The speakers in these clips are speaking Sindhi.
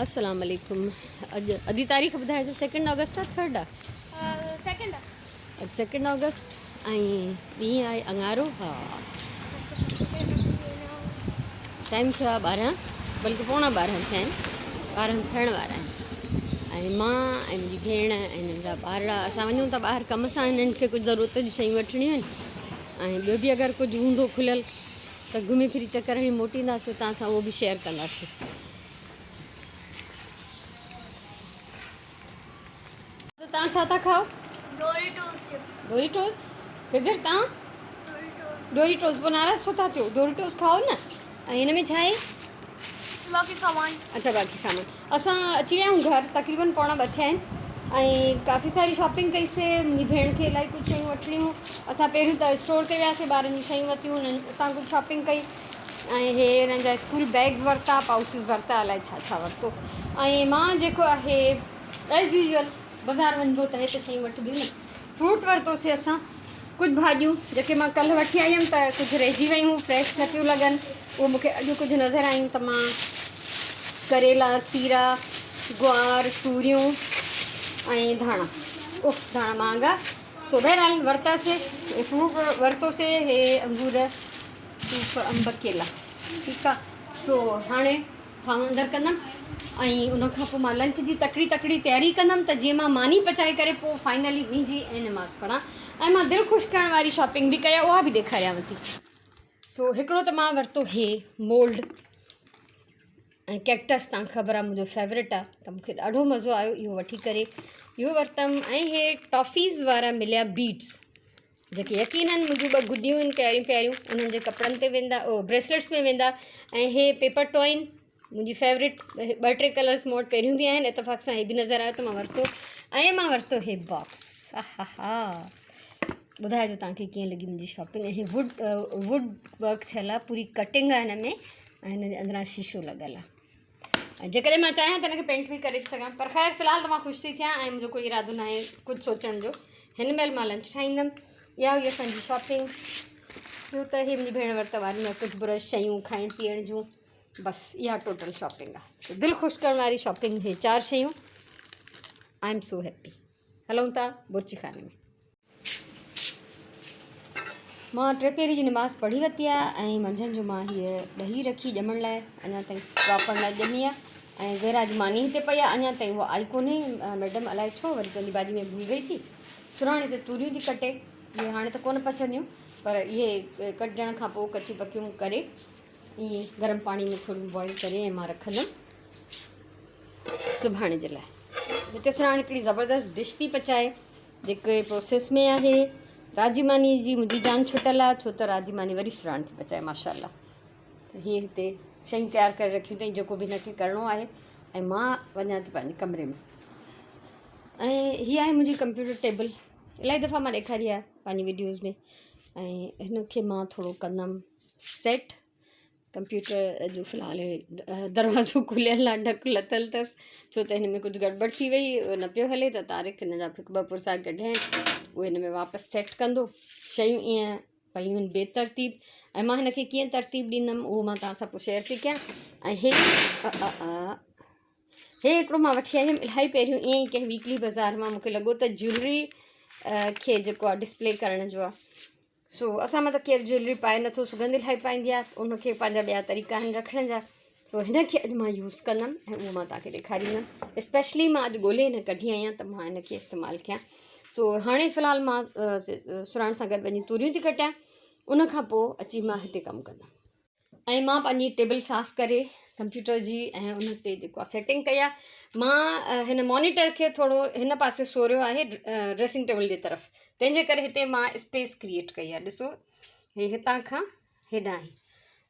السلام عليڪم اڄ ادي تاريخ ٻڌائجو سيڪنڊ آگسٽ آ ٿرڊ آ سيڪنڊ آ اڄ سيڪنڊ آگسٽ ۽ ڏينهن آهي اڱارو ها ٽائيم ٿيو آ 12 بلڪه پوڻا 12 ٿيا آهن 12 ٿيڻ وارا آهن ۽ مان ۽ منهنجي ڀيڻ ۽ ننڍڙا ٻارڙا اسان وڃون ٿا ٻاهر ڪم سان هنن کي ڪجهه ضرورت جون شيون وٺڻيون آهن ۽ ٻيو به اگر ڪجهه هوندو کليل ته گهمي ڦري چڪر هڻي موٽينداسين توهان سان اهو به شيئر ڪنداسين. ته توهان ڇا ٿا کائو؟ ڊوريٽوس چپس. ڊوريٽوس خضر توهان؟ ڊوريٽوس پوء ناراض ڇو ٿا ٿيو؟ ڊوريٽوس کائو نه. ۽ هن ۾ ڇا آهي؟ باقي سامان. اڇا باقي سامان. اسان اچي ويا آهيون گهر تقريبن پوڻا ٻه ٿيا آهن ۽ ڪافي ساري شاپنگ ڪئي سي منهنجي ڀيڻ کي الاهي ڪجهه شيون وٺڻيون هيون اسان پهريون ته اسٽور تي وياسي ٻارن جون شيون ورتيون انهن اتان ڪجهه شاپنگ ڪئي ۽ هي هنن جا اسڪول بيگز ورتا پائوچز ورتا الائي ڇا ڇا ورتو ۽ مان جيڪو آهي ايز يوزول بازار وڃبو ته هي ته شيون وٺبيون نه فروٽ ورتوسي اسان ڪجهه ڀاڄيون جيڪي مان ڪلهه وٺي آئي هيم ته ڪجهه رهجي ويون فريش نه پيون لڳن اهو مونکي اڄ ڪجهه نظر آيون ته مان ڪريلا کيرا گوار توريون ۽ ڌاڻا اف ڌاڻا مهانگا سو بهرحال ورتاسي فروٽ ورتوسي هي انگور صوف انب ڪيلا ٺيڪ آ سو هاڻي ٿانو اندر ڪندم ۽ ان کان پوء مان لنچ جي تڪڙي تڪڙي تياري ڪندم ته جيئن مان ماني پچائي ڪري پوء فائنلي وينجهي ۽ نماز پڙهان ۽ مان دل خوش ڪرڻ واري شاپنگ به ڪئي آهي اها به ڏيکاريانو ٿي. سو هڪڙو ته مان ورتو هي مولڊ ۽ ڪيڪٽس تان خبر آهي منهنجو فيورٽ آهي ته مونکي ڏاڍو مزو آيو اهو وٺي ڪري اهو ورتم ۽ هي ٽافيز وارا مليا بيٽس جيڪي يقينن منهنجون ٻه گڏيون آهن پياريون پياريون انهن جي ڪپڙن تي ويندا او بريسليٽس ۾ ويندا ۽ هي پيپر ٽوائن منهنجي فيورٽ ٻه ٽي ڪلرس مون وٽ پهريون به آهن اتفاق سان هي به نظر آيو ته مان ورتو ۽ مان ورتو هي باڪس ها ٻڌائجو توهان کي ڪيئن لڳي منهنجي شاپنگ ۽ هي ووڊ ووڊ ورڪ ٿيل آهي پوري ڪٽنگ آهي هن ۾ ۽ هن جي اندران شيشو لڳل آهي ۽ جيڪڏهن مان چاهيان ته هن کي پينٽ به ڪري ٿي سگهان پر خير في الحال ته مان خوش ٿي ٿيان ۽ منهنجو ڪوئي ارادو ناهي ڪجهه سوچڻ جو هن مهل مان لنچ ٺاهيندم اها هئي اسانجي شاپنگ ٻيو ته هي منهنجي ڀيڻ ورتا وارن جا ڪجهه برش شيون کائڻ پيئڻ جون بس اها ٽوٽل شاپنگ آهي دل خوش ڪرڻ واري شاپنگ هي چار شيون I am so happy هلون ٿا بورچي خاني ۾ مان ٽي پهري جي نماز پڙهي ورتي آهي ۽ منجهند جو مان هيء ڏهي رکي ڄمڻ لاء اڃا تائين پراپر نه ڄمي آهي ۽ زهرا جي ماني هتي پئي آهي اڃا تائين هوء آئي ڪونهي ميڊم الائي ڇو وري چوندي ڀاڄي ۾ ڀول گئي ٿي سرهاڻي تي توريون ٿي ڪٽي اهي هاڻي ته ڪونه پچنديون پر اهي ڪٽجڻ کان پوء ڪچيون پڪيون ڪري ائين گرم پاڻي ۾ ٿوريون بوائل ڪري ۽ مان رکندم سڀاڻي جي لاء هتي سرهاڻي هڪڙي زبردست ڊش ٿي پچائي جيڪي پروسيس ۾ آهي راجي ماني جي منهنجي جان ڇٽل آهي ڇو ته راجي ماني وري سراڻ ٿي پچائي ماشاء الله ته هي هتي شيون تيار ڪري رکيون اٿئي جيڪو به هن کي ڪرڻو آهي ۽ مان وڃان ٿي پنهنجي ڪمري ۾ ۽ هي آهي منهنجي ڪمپيوٽر ٽيبل الاهي دفعا مان ڏيکاري آهي پنهنجي ويڊيوز ۾ ۽ هن کي مان ٿورو ڪندم سيٽ ڪمپيوٽر جو في الحال دروازو کليل آهي ڍڪ لٿل اٿس ڇو ته هن ۾ ڪجهه گڙٻڙ ٿي وئي نه پيو هلي ته طارق هن جا هڪ ٻه پرزا ڪڍيا آهن اهي هن ۾ واپس سيٽ ڪندو شيون ائين پيون آهن بي ترتيب ۽ مان هن کي ڪيئن ترتيب ڏيندم اهو مان توهان سان پوء شيئر ٿي ڪيان ۽ هي هي هڪڙو مان وٺي آئي هيم الاهي پهريون ائين ئي ڪنهن ويڪلي بازار مان مونکي لڳو ته جيولري کي جيڪو آهي ڊسپلي ڪرڻ جو آهي سو اسان مان ته ڪير جيولري پائي نٿو سگهندي الاهي پائيندي آهي ان کي پنهنجا ٻيا طريقا آهن رکڻ جا سو هن کي اڄ مان يوز ڪندم ۽ اهو مان توهان کي ڏيکاريندم اسپيشلي مان اڄ ڳولي هن ڪڍي آهيان ته مان هن کي استعمال ڪيان سو هاڻي في الحال مان سرهاڻ سان گڏ وڃي توريون ٿي ڪٽيان ان کان پوء اچي مان هتي ڪم ڪندم ۽ مان پنهنجي ٽيبل صاف ڪري ڪمپيوٽر جي ۽ ان تي جيڪو آهي سيٽنگ ڪئي آهي مان هن مانيٽر کي ٿورو هن پاسي سوريو آهي ڊريسنگ ٽيبل جي طرف تنهن جي ڪري هتي مان اسپيس ڪريئيٽ ڪئي آهي ڏسو هي هتان کان هيڏانهن آهي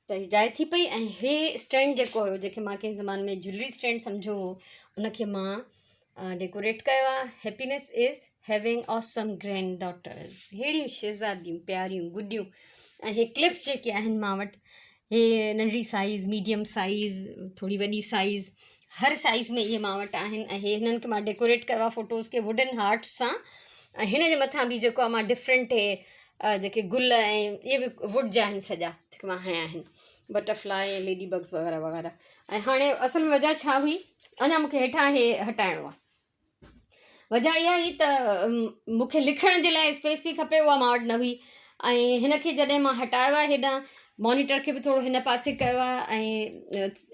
ته هي جاء ٿي پئي ۽ هي اسٽينڊ جيڪو هيو جيڪي مان ڪنهن زماني ۾ جيولري اسٽينڊ سمجهيو هو ان کي مان ڊيڪوريٽ ڪيو آهي happiness is having awesome granddaughters ههڙيون شهزاديون پياريون گڏيون ۽ هي ڪلپس جيڪي آهن مان وٽ هي ننڍڙي سائيز ميڊيم سائيز ٿوري وڏي سائيز هر سائيز ۾ اهي مان وٽ آهن ۽ هي هنن کي مان ڊيڪوريٽ ڪيو آهي فوٽوز کي ووڊن هارٽس سان ۽ هن جي مٿان به جيڪو آهي مان ڊفرنٽ هي جيڪي گل ۽ اهي به ووڊ جا آهن سڄا جيڪي مان هنيا آهن بٽرفلاء ۽ ليڊي بگس وغيره وغيره ۽ هاڻي اصل ۾ وجهه ڇا هئي اڃا مون کي هيٺان هي هٽائڻو آهي. وجهه اها هئي ته مون کي لکڻ جي لاء اسپيس به کپي اها مان وٽ نه هئي ۽ هن کي جڏهن مان هٽايو آهي هيڏانهن مانيٽر کي به ٿورو هن پاسي ڪيو آهي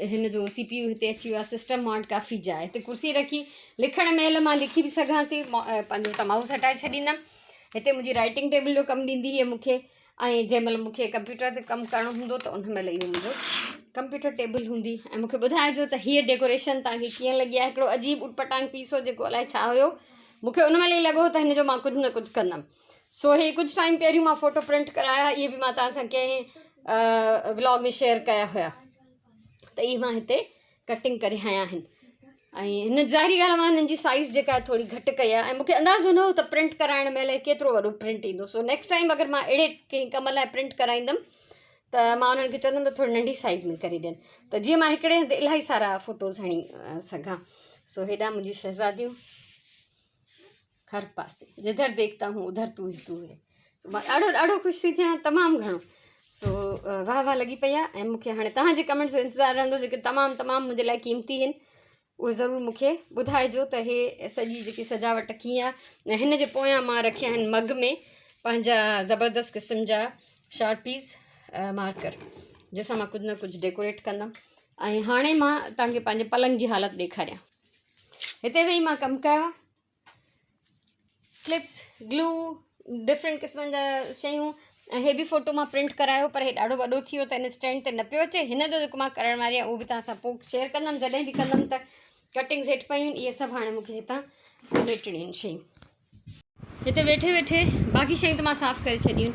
۽ هن جو سي پي يو هتي اچي ويو آهي سسٽم مان وٽ ڪافي جاء هتي ڪرسي رکي لکڻ مهل مان لکي به سگهان ٿي پنهنجو هتان مائوس هٽائي ڇڏيندم هتي منهنجي رائٽنگ ٽيبل جو ڪم ڏيندي هئي مون کي ۽ جنهن مهل مون کي ڪمپيوٽر تي ڪم ڪرڻو هوندو ته ان مهل اهو منهنجو ڪمپيوٽر ٽيبل هوندي ۽ مون کي ٻڌائجو ته هيء ڊيڪوريشن توهان کي ڪيئن لڳي آهي هڪڙو عجيب اوٽپٽانگ پيس هو جيڪو الائي ڇا هيو مون کي ان مهل ئي لڳو ته هن جو مان ڪجهه نه ڪجهه ڪندم سو هي ڪجهه ٽائيم پهريون مان فوٽو پرنٽ ڪرايا اهي به مان توهان سان ڪنهن ولاگ ۾ شيئر ڪيا هيا ته اهي مان هتي ڪٽنگ ڪري هنيا آهن ۽ هن ظاهري ڳالهه مان هنن جي سائز جيڪا آهي ٿوري گهٽ ڪئي آهي ۽ مونکي اندازو نه هو ته پرنٽ ڪرائڻ مهل ڪيترو وڏو پرنٽ ايندو سو نيڪسٽ ٽائيم اگر مان اهڙي ڪنهن ڪم لاء پرنٽ ڪرائيندم ته مان انهن کي چوندم ته ٿوري ننڍي سائز ۾ ڪري ڏين ته جيئن مان هڪڙي هنڌ الاهي سارا فوٽوز هڻي سگهان سو هيڏا منهنجي شهزاديون هر پاسي جدھر ديکتا هون ادھر تو هي تو هي سو مان ڏاڍو ڏاڍو خوش ٿي ٿيان تمام گهڻو سو واهه واهه لڳي پئي آهي ۽ مونکي هاڻي توهان جي ڪمينٽس جو انتظار رهندو جيڪي تمام تمام منهنجي لاء قيمتي آهن اهي ضرور مونکي ٻڌائجو ته هي سڄي جيڪي سجاوٽ ڪيئن آهي ۽ هن جي پويان مان رکيا آهن مگ ۾ پنهنجا زبردست قسم جا شارپيز مارڪر جنهن سان مان ڪجهه نه ڪجهه ڊيڪوريٽ ڪندم ۽ هاڻي مان توهان کي پنهنجي پلنگ جي حالت ڏيکاريان هتي ويهي مان ڪم ڪيو آهي ڪلپس گلو ڊفرنٽ قسمن جا شيون ۽ هي به فوٽو مان پرنٽ ڪرايو پر هي ڏاڍو وڏو ٿي ويو ته هن اسٽينڊ تي نه پيو اچي هن جو جيڪو مان ڪرڻ واري آهيان اهو به توهان سان پوء شيئر ڪندم جڏهن به ڪندم ته ڪٽنگس هيٺ پيون آهن اهي سڀ هاڻي مونکي هتان سميٽڻيون آهن شيون هتي ويٺي ويٺي باقي شيون ته مان صاف ڪري ڇڏيون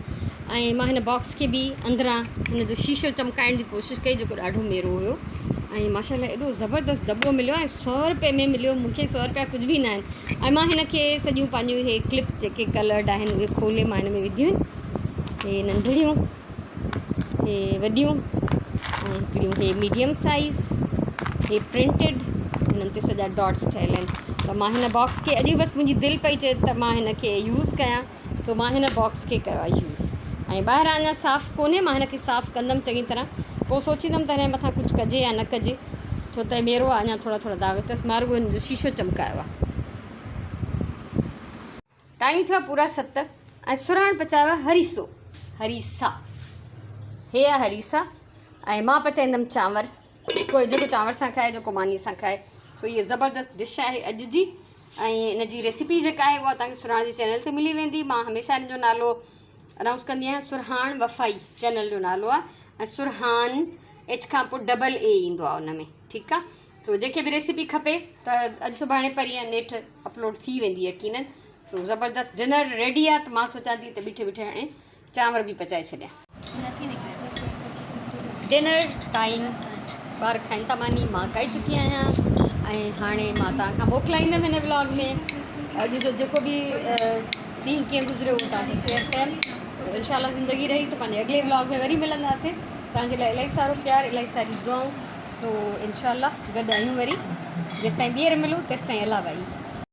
۽ مان هن باڪس کي به اندران هن جو شيشو چمڪائڻ جي ڪوشش ڪئي جيڪو ڏاڍو ميرو هيو ۽ ماشاء الله ايڏو زبردست دٻو مليو ۽ سو روپئي ۾ مليو مونکي سو روپيا ڪجهه به نه آهن ۽ مان هن کي سڄيون پنهنجون هي ڪلپس جيڪي ڪلرڊ آهن اهي کولي مان هن ۾ وڌيون هي ننڍڙيون هي وڏيون ۽ هڪڙيون هي ميڊيم سائيز هي پرنٽيڊ هنن تي سڄا ڊاٽس ٺهيل آهن ته مان هن باڪس کي اڄ بس منهنجي دل پئي چئي ته مان هن کي يوز ڪيان سو مان هن باڪس کي ڪيو آهي يوز ۽ ٻاهران اڃا صاف ڪونهي مان هن کي صاف ڪندم چڱي طرح پوء سوچيندم ته هن جي مٿان ڪجهه ڪجي يا نه ڪجي ڇو ته ميرو آهي اڃا ٿورا ٿورا داغ اٿس مان رڳو هن جو شيشو چمڪايو آهي. ٽائيم ٿيو آ پورا ست ۽ سرهاڻ پچايو آ هريسو هريسا هي آ هريسا ۽ مان پچائيندم چانور ڪوئي جيڪو چانور سان کائي جيڪو ماني سان کائي سو هي زبردست ڊش آهي اڄ جي ۽ ان جي ريسيپي جيڪا آهي اها توهان کي سرهاڻ جي چينل تي ملي ويندي مان هميشه ان جو نالو انائونس ڪندي آهيان سرهاڻ وفائي چينل جو نالو آهي ۽ سرهان ايڇ کان پوء ڊبل اي ايندو آهي ان ۾ ٺيڪ آهي سو جنهن کي به ريسيپي کپي ته اڄ سڀاڻي پرينء نيٺ اپلوڊ ٿي ويندي يقينن سو زبردست ڊنر ريڊي آ ته مان سوچان ٿي ته بيٺي بيٺي هاڻي چانور به پچائي ڇڏيان. ڊنر ٽائيم ٻار کائن ٿا ماني مان کائي چڪي آهيان ۽ هاڻي مان توهان کان موڪلائيندم هن ولاگ ۾ اڄ جو جيڪو به ڏينهن ڪيئن گذريو اهو توهان سان شيئر ڪيم سو انشاء الله زندگي رهي ته پنهنجي اڳلي ولاگ ۾ وري ملنداسين توهان جي لاء الاهي سارو پيار الاهي ساري دعائون سو انشاء الله گڏ آهيون وري جيستائين ٻيهر ملون تيستائين الله وائي.